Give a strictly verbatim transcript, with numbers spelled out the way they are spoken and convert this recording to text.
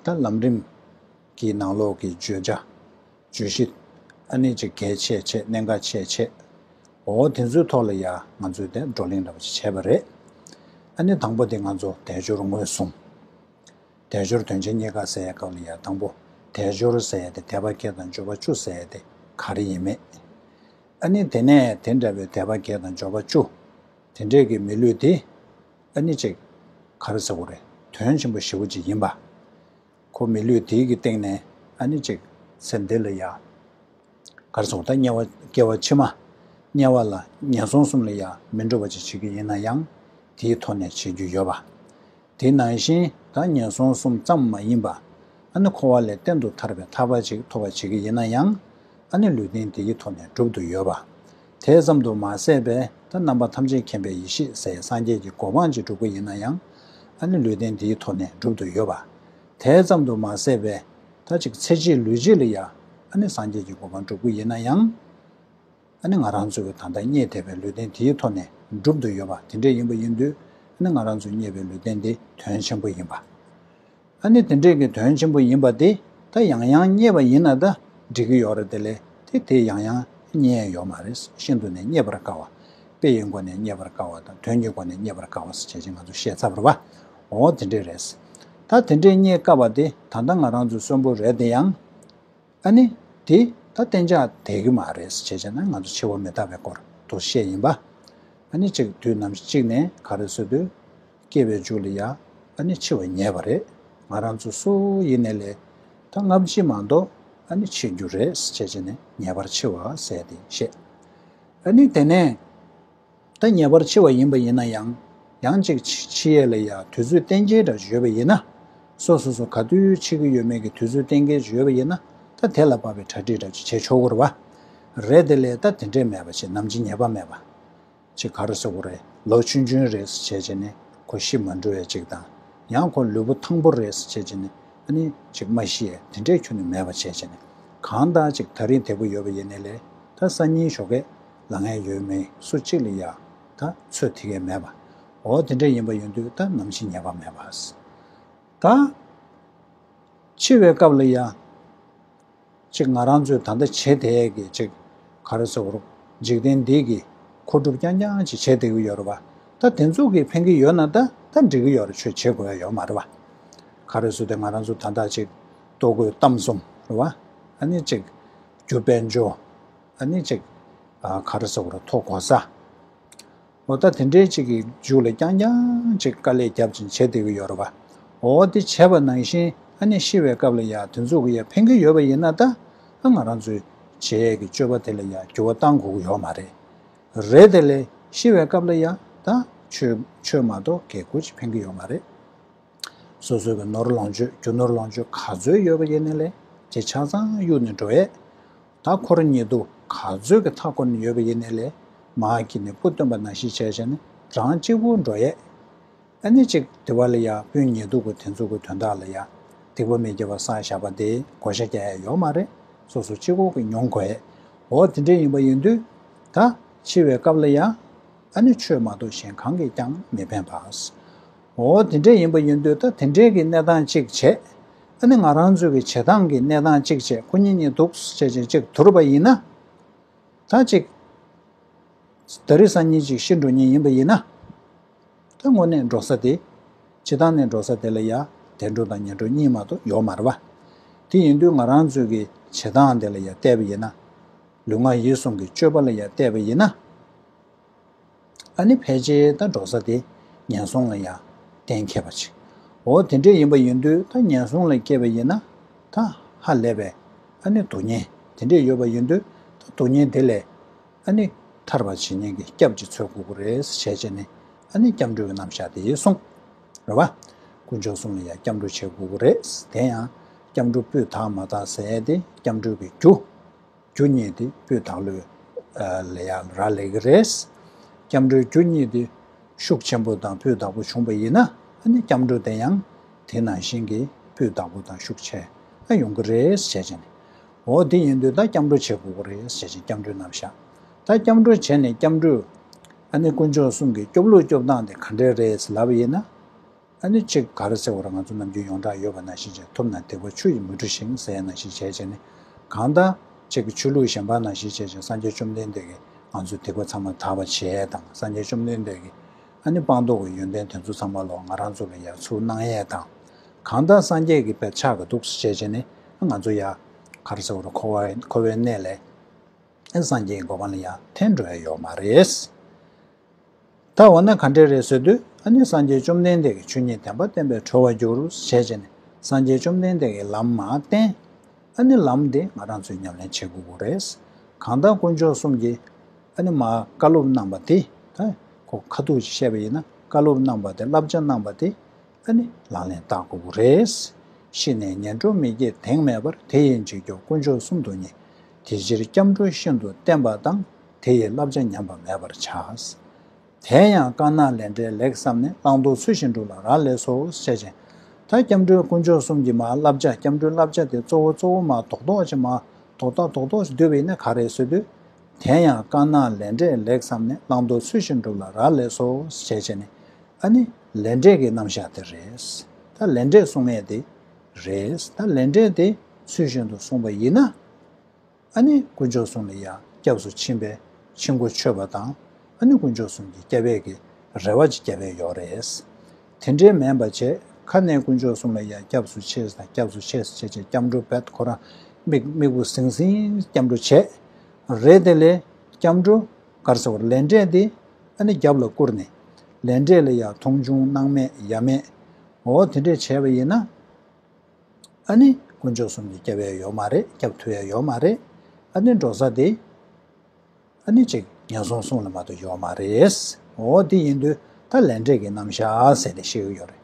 ད་ལམ་རིམ་གྱི་ནང་ལོགས་ཀྱི་བརྗོད་བྱ། བརྗོད་གཞི། ཨ་ནི་ཅིག་གལ་ཆེ་ཆེ་གནད་འགག་ཆེ་ཆེ། འོ་དེ་ཚོའི་ཐོག་ལ་ཡ་ང་ཚོས་དེ་བགྲོ་གླེང་འདྲ་པོ་ཅིག་བྱས་པ་རེད། ཨ་ནི་དང་པོ་དེ་ང་ཚོ་དལ་འབྱོར་མངོན་སུམ། དལ་འབྱོར་དོན་བྱེད་རྙེད་དཀའ་ཟེར་ཡ་སྐབས་ལ་ཡ་དང་པོ་དལ་འབྱོར་ཟེར་ཡ་དེ་དད་པ་བརྒྱད་དང་འབྱོར་པ་བཅུ་ཟེར་ཡ་དེ་ག་རེ་ཡིན་མེད། ཨ་ནི་དེ་ནས་དེ་འདྲ་བའི་དད་པ་བརྒྱད་དང་འབྱོར་པ་བཅུ། དེ་འདྲས་ཀྱི་མི་ལུས་དེ་ཨ་ནི་ཅིག་ག་རེ་ཟེར་དགོས་རེད། དོན་ཆེན་པོ་ཞེ་པོ་ཅིག་ཡིན་པ། ཁོ་མི་ལུས་དེའི་གི་སྟེང་ནས་ཨ་ནི་ཅིག་ཚེ་འདི་ལ་ཡ། ག་རེ་ཟེར་དགོས། ད་དམྱལ་བ་སྐྱེ་བ་ཕྱི་མ། དམྱལ་བ་ལ་ངན་སོང་གསུམ་ལ་ཡ་མི་འགྲོ་བ་ཅིག་བྱེད་ཀྱི་ཡིན་ན་ཡང་། དེའི་ཐོག་ནས་བྱེད་རྒྱུ་ཡོད་པ། དེ་ནང་བཞིན་ད་ངན་སོང་གསུམ་ཙམ་མ་ཡིན་པ། ཨ་ནི་འཁོར་བ་ལས་གཏན་དུ་ཐར་པའི་ཐར་པ་ཅིག་ཐོབ་པ་བྱེད་ཀྱི་ཡིན་ན་ཡང་། ཨ་ནི་ལུས་རྟེན་དེའི་ཐོག་ནས་སྒྲུབ་ཏུ་ཡོད་པ། དེ་ཙམ་དུ་མ་ཟད་པའི་ད་རྣམ་པ་ཐམས་ཅད་མཁྱེན་པའི་ཡེ་ཤེས་ཟེར་སངས་རྒྱས་ཀྱི་གོ་འཕང་ཅིག་སྒྲུབ་ཀྱི་ཡིན་ན་ཡང་། ཨ་ནི་ལུས་རྟེན་དེའི་ཐོག་ནས་སྒྲུབ་ཏུ་ཡོད་པ། དེ་ཙམ་དུ་མ་ཟད་པའི་ད་ཅིག་ཚེ་གཅིག་ལུས་གཅིག་ལ་ཡ། ཨ་ནི་སངས་རྒྱས་ཀྱི་གོ་འཕང་སྒྲུབ་ཀྱི་ཡིན་ན་ཡང་། ཨ་ནི་ང་རང་ཚོ་གི་ད་ལྟ་རྙེད་བསྡད་པའི་ལུས་རྟེན་དེའི་ཐོག་ནས་སྒྲུབ་ཏུ་ཡོད་པ་དེ་འདྲས་ཡིན་པ་ཡིན་དུས། ཨ་ནི་ང་རང་ཚོ་རྙེད་པའི་ལུས་རྟེན་དེ་དོན་ཆེན་པོ་ཡིན་པ། ཨ་ནི་དེ་འདྲས་ཀྱི་དོན་ཆེན་པོ་ཡིན་པ་དེ་ད་ཡང་ཡང་རྙེད་པ་ཡིན་ན་ད་འགྲིག་གི་ཡོད་རེད། དེ་ལས་དེ་དེ་ཡང་ཡང་རྙེད་ཡོད་མ་རེད། ཤིན་ཏུ་ནས་རྙེད་པར་དཀའ་བ། དཔེ་ཡི་སྒོ་ནས་རྙེད་པར་དཀའ་བ་དང་དོན་གྱི་སྒོ་ནས་རྙེད་པར་དཀའ་བ་ཟེར་བྱས་ཅིག་ང་ཚོ་བཤད་ཚར་བ་རེད་པ། འོ་དེ་འདྲས་རེད། ད་དེ་འདྲས་རྙེད་དཀའ་བ་དེ་ད་ལྟ་ང་རང་ཚོ་གསོན་པོ་རེད་དེ་ཡང་། ཨ་ནི། དེ་ད་གཏན་འཇགས་བསྡད་ཀྱི་མ་རེད་ཟེར་བྱས་བྱས་ན་ང་ཚོ་འཆི་བ་མི་རྟག་པའི་སྐོར་དུ་བཤད་ཡིན་པ། ཨ་ནི་གཅིག་དུས་ནམ་ཞིག་གཅིག་ནས་ག་རེ་ཟེར་དུས། སྐྱེ་བའི་མཇུག་ལ་ཡ། ཨ་ནི་འཆི་བ་ཉེ་བ་རེད། ང་རང་ཚོ་སུ་ཡིན་ནའི་ལས། ད་སྔ་ཕྱི་མ་གཏོགས་ཨ་ནི་འཆི་རྒྱུ་རེད་ཟེར་བྱས་བྱས་ནས་ངེས་པར་འཆི་བ་ཟེར་དེ་བཤད། ཨ་ནི་དེ་ནས། ད་ངེས་པར་འཆི་བ་ཡིན་པ་ཡིན་ན་ཡང་། ཡང་གཅིག་འཆི་འཆི་ཡས་ལ་ཡ་དུས་ཚོད་གཏན་འཁེལ་འདྲ་ཞིག་ཡོད་པ་ཡིན་ན། སོ་སོ་སོ་ག་དུས་འཆི་གི་ཡོད་མེད་ཀྱི་དུས་ཚོད་གཏན་འཁེལ་ཞིག་ཡོད་པ་ཡིན་ན། ད་དེ་ལ་དཔག་པའི་གྲ་སྒྲིག་འདྲ་ཞིག་བྱེད་ཆོག་གི་རེད་པ། རེད་དེ་ལས་ད་དེ་འདྲས་མེད་པ་ཅིག་ནམ་འཆི་ངེས་པ་མེད་པ། ཅིག་ག་རེ་ཟེར་དགོས་རེད། ལོ་ཆུང་ཆུང་རེད་ཟེར་བྱས་བྱས་ནས་ཁོ་ཤི་མ་འགྲོ་ཡས་ཅིག་དང་། ཡང་ཁོ་ལུས་པོ་ཐང་པོ་རེད་ཟེར་བྱས་བྱས་ནས་ཨ་ནི་ཅིག་མ་ཤི་ཡས་དེ་འདྲས་ཁྱོན་ནས་མེད་པ་བྱས་བྱས་ནས། གང་ལྟར་ཅིག་ད་རིང་བདེ་པོ་ཡོད་པ་ཡིན་ནའི་ལས། ད་སང་ཉིན་ཞོགས་ཀས་ལངས་ཡས་ཡོད་མེད་སུ་གཅིག་ལ་ཡ་ད་ཚོད་ཐིག་ཡས་མེད་པ། འོ་དེ་འདྲ་ཡིན་པ་ཡིན་དུས་ད་ནམ་འཆི་ངེས་པ་མེད་པ། ད་འཆི་བའི་སྐབས་ལ་ཡ། ཅིག་ང་རང་ཚོས་ད་ལྟ་བྱེད་བསྡད་ཀྱི་ཅིག་ག་རེ་ཟེར་དགོས་རེད། འཇིག་རྟེན་འདི་གི་མཁོ་སྒྲུབ་རྐྱང་རྐྱང་ཅིག་བྱེད་བསྡད་ཀྱི་ཡོད་རེད་པ། ད་དེ་ཚོ་གིས་ཕན་གྱི་ཡོད་ན་ད་ད་འགྲིག་གི་ཡོད་རེད། ཆོས་བྱེད་དགོས་ཡ་ཡོད་མ་རེད་པ། ག་རེ་ཟེར་དུས་ང་རང་ཚོ་ད་ལྟ་ཅིག་ལྟོ་གོས་གཏམ་གསུམ་རེད་པ། ཨ་ནི་ཅིག་རྒྱུ་དཔལ་འབྱོར། ཨ་ནི་ཅིག་ཨ་ག་རེ་ཟེར་དགོས་རེད། མཐོ་གོ་ས། འོ་ད་དེ་འདྲའི་ཅིག་གི་མཇུག་ལ་རྐྱང་རྐྱང་ཅིག་དཀའ་ལས་རྒྱབ་ཅིང་བྱེད་བསྡད་ཀྱི་ཡོད་རེད་པ། འོ་དེ་བྱས་པ་ནང་བཞིན་ཨ་ནི་ཤི་བའི་སྐབས་ལ་ཡ་དེ་ཚོ་གི་ཡ་ཕན་གྱི་ཡོད་པ་ཡིན་ན་ད། ཨ་ང་རང་ཚོའི་བྱེད་ཡས་ཀྱི་སྤྱོད་པ་དེ་ལ་ཡ་འགྱུར་བ་གཏང་དགོས་ཀྱི་ཡོད་མ་རེད། རེད་དེ་ལས་ཤི་བའི་སྐབས་ལ་ཡ་ད་ཆོས་ཆོས་མ་གཏོགས་གལ་ཁུར་ཅིག་ཕན་གྱི་ཡོད་མ་རེད། སོ་སོའི་གི་ནོར་ལོངས་སྤྱོད་རྒྱུ་ནོར་ལོངས་སྤྱོད་ག་ཚོད་ཡོད་པ་ཡིན་ནའི་ལས་དེ་ཆ་ཚང་གཡུག་ནས་འགྲོ་ཡས། ད་འཁོར་ཉལ་འདུག་ག་ཚོད་ཀྱི་མཐའ་བསྐོར་ནས་ཡོད་པ་ཡིན་ནའི་ལས། མར་འཁྱེར་ནས་སྤུ་བཏོན་པ་ནང་བཞིན་བྱས་བྱས་ནས་རང་གཅིག་པུ་འགྲོ་ཡས། ཨ་ནི་ཅིག་དེ་བ་ལ་ཡ་སྤུན་ཉལ་འདུག་གི་དེ་ཚོ་གི་དོན་དག་ལ་ཡ་སྡིག་པ་མི་དགེ་བ་བསགས་བཞག་པ་དེ་བགོ་བཤའ་རྒྱག་ཡས་ཡོད་མ་རེད། སོ་སོ་གཅིག་པོ་གིས་མྱོང་དགོས་ཡས། འོ་དེ་འདྲ་ཡིན་པ་ཡིན་དུས་ད་འཆི་བའི་སྐབས་ལ་ཡ། ཨ་ནི་ཆོས་མ་གཏོགས་གཞན་གང་གིས་ཀྱང་མི་ཕན་པ། འོ་དེ་འདྲ་ཡིན་པ་ཡིན་དུས་ད་དེ་འདྲའི་གི་གནས་སྟངས་གཅིག་བྱས། ཨ་ནི་ང་རང་ཚོའི་གི་བྱེད་སྟངས་ཀྱི་གནས་སྟངས་གཅིག་བྱས། ཁོ་གཉིས་གཉིས་འདུག་བྱས་བྱས་གཅིག་དུར་བ་ཡིན་ན། ད་གཅིག་ད་རེས་སང་ཉིན་གཅིག་ཤི་འགྲོ་མཁན་ཡིན་པ་ཡིན་ན། ད་དངོས་གནས་འགྲོ་ས་དེ། སྤྱིར་བཏང་ནས་འགྲོ་ས་དེ་ལ་ཡ་བདེ་འགྲོ་དང་ངན་འགྲོ་གཉིས་མ་གཏོགས་ཡོད་མ་རེད་པ། དེ་ཡིན་དུས་ང་རང་ཚོའི་གི་བྱེད་སྟངས་དེ་ལ་ཡ་བལྟས་པ་ཡིན་ན། ལུས་ངག་ཡིད་གསུམ་གྱི་སྤྱོད་པ་ལ་ཡ་བལྟས་པ་ཡིན་ན། ཨ་ནི་ཕལ་ཆེར་ད་འགྲོ་ས་དེ་ངན་སོང་ལ་ཡ་གཏན་འཁེལ་བ་ཅིག་འོ་དེ་འདྲས་ཡིན་པ་ཡིན་དུས་ད་ངན་སོང་ལ་སྐྱེས་པ་ཡིན་ན། ད་ཧ་ལས་པའི་ཨ་ནི་སྡུག་བསྔལ་དེ་འདྲས་ཡོད་པ་ཡིན་དུས་ད་སྡུག་བསྔལ་དེ་ལས་ཨ་ནི་ཐར་བ་བྱེད་མཁན་གྱི་སྐྱབས་ཅིག་འཚོལ་དགོས་ཀྱི་རེད་བྱས་བྱས་ནས། ཨ་ནི་སྐྱབས་འགྲོའི་རྣམ་གཞག་དེ་གསུངས། རེད་བ། དཀོན་མཆོག་གསུམ་ལ་ཡ་སྐྱབས་འགྲོ་བྱེད་དགོས་ཀྱི་རེད། དེ་ཡང་སྐྱབས་འགྲོ་སྤུས་དག་མ་དག་ཟེར་ཡ་དེ་སྐྱབས་འགྲོའི་གི་རྒྱུ། རྒྱུ་གཉིས་དེ་སྤུས་དག་ལོས་ལ་ཡ་རག་ལས་ཀྱི་རེད། སྐྱབས་འགྲོའི་རྒྱུ་གཉིས་དེ་ཤུགས་ཆེན་པོ་དང་སྤུས་དག་པོ་བྱུང་པ་ཡིན་ན། ཨ་ནི་སྐྱབས་འགྲོ་དེ་ཡང་དེ་ནང་བཞིན་གྱི་སྤུས་དག་པོ་དང་ཤུགས་ཆེ་ཨ་ཡོང་གི་རེད་བྱས་བྱས་ནས། འོ་དེ་ཡིན་དུས་ད་སྐྱབས་འགྲོ་བྱེད་དགོས་ཀྱི་རེད་བྱས་བྱས་སྐྱབས་འགྲོའི་རྣམ་གཞག་ད་སྐྱབས་འགྲོ་བྱས་ནས་སྐྱབས་འགྲོ། ཨ་ནི་དཀོན་མཆོག་གསུམ་གྱི་སྐྱོབ་ལུགས་སྐྱོབ་སྟངས་དེ་ག་འདྲས་རེད་ལབ་པ་ཡིན་ན། ཨ་ནི་གཅིག་ག་རེ་ཟེར་བ་རེད། ང་ཚོ་ནམ་རྒྱུན་ཡོངས་གྲགས་ཡོད་པ་ནང་བཞིན་བྱས། ཐུབ་ན་སྡིག་པ་ཆུ་ཡིས་མི་འཁྲུ་ཞིང་ཟེར་ཡ་ནང་བཞིན་བྱས་བྱས་ནས། གང་ལྟར་གཅིག་གི་ཆོས་ལུགས་གཞན་པ་ནང་བཞིན་བྱས་བྱས་སངས་རྒྱས་བཅོམ་ལྡན་འདས་ཀྱིས་ང་ཚོའི་སྡིག་པ་ཚང་མ་དག་པ་བྱེད་ཡས་དང་། སངས་རྒྱས་བཅོམ་ལྡན་འདས་ཀྱིས་ཨ་ནི་སྤངས་རྟོགས་ཀྱི་ཡོན་ཏན་དེ་ཚོ་ཚང་མ་ལོ་ང་རང་ཚོ་ལ་ཡར་ཚུར་གནང་ཡས་དང་། གང་ལྟར་སངས་རྒྱས་ཀྱི་དཔེ་ཆགས་ཀྱི་འདུག་བྱས་བྱས་ནས་ང་ཚོ་ཡར་ག་རེ་ཟེར་བ་རེད། འཁོར་བ་འཁོར་བའི་གནས་ལས་ཨ་སངས་རྒྱས་ཀྱི་གོ་འཕང་ལ་ཡར་འཐེན་འགྲོ་ཡ་ཡོད་མ་རེད། ད་འོ་ན་ག་འདྲས་རེད་ཟེར་དུས། ཨ་ནི་སངས་རྒྱས་བཅོམ་ལྡན་འདས་ཀྱི་ཆོས་ཉིད་བདེན་པ་བསྟན་པས་གྲོལ་བར་འགྱུར་ཞེས་བྱས་ནས་སངས་རྒྱས་བཅོམ་ལྡན་འདས་ཀྱིས་ལམ་མར་བསྟན། ཨ་ནི་ལམ་དེ་ང་རང་ཚོས་ཉམས་ལེན་བྱེད་དགོས་ཀྱི་རེད། གང་ལྟར་དཀོན་མཆོག་གསུམ་གྱིས་ཨ་ནི་མར་བཀའ་སློབ་གནང་བ་དེ། ད་ཁོ་ཁ་ཐུག་ཅིག་བཤད་པ་ཡིན་ན། བཀའ་སློབ་གནང་བ་དེ། བསླབ་བྱ་གནང་བ་དེ་ཨ་ནི་ལག་ལེན་བསྟར་དགོས་ཀྱི་རེད། ཤི་ནས་ངན་འགྲོར་མི་སྐྱེ་དེང་མེད་པར། དེ་ཡི་འཇིགས་སྐྱོབ་དཀོན་མཆོག་གསུམ་དུ་བསྙད། དེ་ཕྱིར་སྐྱབས་འགྲོ་ཤིན་ཏུ་བསྟེན་པ་དང་། དེ་ཡི་བསླབ་བྱ་ཉམས་པ་མེད་པར་བྱ། དེ་ཡང་དཀར་ནག་ལས་འབྲས་ལེགས་བསམས་ནས། བླང་དོར་ཚུལ་བཞིན་སྒྲུབ་ལ་རག་ལས་སོ་ཞེས་བྱས། ད་སྐྱབས་འགྲོའི་དཀོན་མཆོག་གསུམ་གྱི་མར་བསླབ་བྱ། སྐྱབས་འགྲོའི་བསླབ་བྱ་དེ་གཙོ་བོ་གཙོ་བོ་མར་རྡོག་རྡོག་ཅིག་མར་རྡོག་རྡོག་རྡོག་རྡོག་ཅིག་བསྡུས་པ་ཡིན་ན་ག་རེ་ཟེར་དུས། དེ་ཡང་དཀར་ནག་ལས་འབྲས་ལེགས་བསམས་ནས། བླང་དོར་ཚུལ་བཞིན་སྒྲུབ་ལ་རག་ལས་སོ་ཞེས་བྱས་ནས། ཨ་ནི་ལས་འབྲས་ཀྱི་རྣམ་གཞག་དེ་རེད། ད་ལས་འབྲས་གསུང་ཡས་དེ་རེད། ད་ལས་འབྲས་དེ་ཚུལ་བཞིན་དུ་སོང་བ་ཡིན་ན། ཨ་ནི་དཀོན་མཆོག་གསུམ་ལ་ཡང་སྐྱབས་སུ་ཕྱིན་པའི་ཕྱིན་གོ་ཆོད་པ་དང་། ཨ་ནི་དཀོན་མཆོག་གསུམ་གྱི་སྐྱབས་ཡས་ཀྱི་རེ་བ་ཅིག་བརྒྱབ་པའི་ཡོད་རེད། དེ་འདྲའི་མིན་པ་བྱས། ཁ་ནས་དཀོན་མཆོག་གསུམ་ལ་ཡང་སྐྱབས་སུ་མཆི་དང་། སྐྱབས་སུ་མཆི་ཟེར་བྱས་བྱས་སྐྱབས་འགྲོ་བེད་ཁོ་རང་མིག་མིག་སྤུ་ཟིང་ཟིང་སྐྱབས་འགྲོ་བྱས། རེད་དེ་ལས་སྐྱབས་འགྲོ་ག་རེ་ཟེར་བ་རེད། ལས་འབྲས་དེ་ཨ་ནི་རྒྱབ་ལ་བསྐུར་ནས། ལས་འབྲས་ལ་ཡང་མཐོང་ཆུང་སྣང་མེད་ཡ་མེད། འོ་དེ་འདྲས་བྱས་པ་ཡིན་ན། ཨ་ནི་དཀོན་མཆོག་གསུམ་གྱི་སྐྱབས་ཡས་ཡོད་མ་རེད། སྐྱབས་ཐུབ་ཡས་ཡོད་མ་རེད། ཨ་ནི་འགྲོ་ས་དེ་ཨ་ནི་ཅིག་ངན་སོང་གསུམ་ལ་མ་གཏོགས་ཡོད་མ་རེད། འོ་དེ་ཡིན་དུས་ད་ལས་འབྲས་ཀྱི་རྣམ་གཞག་ཟེར་ཏེ་བཤད་ཀྱི་ཡོད་རེད།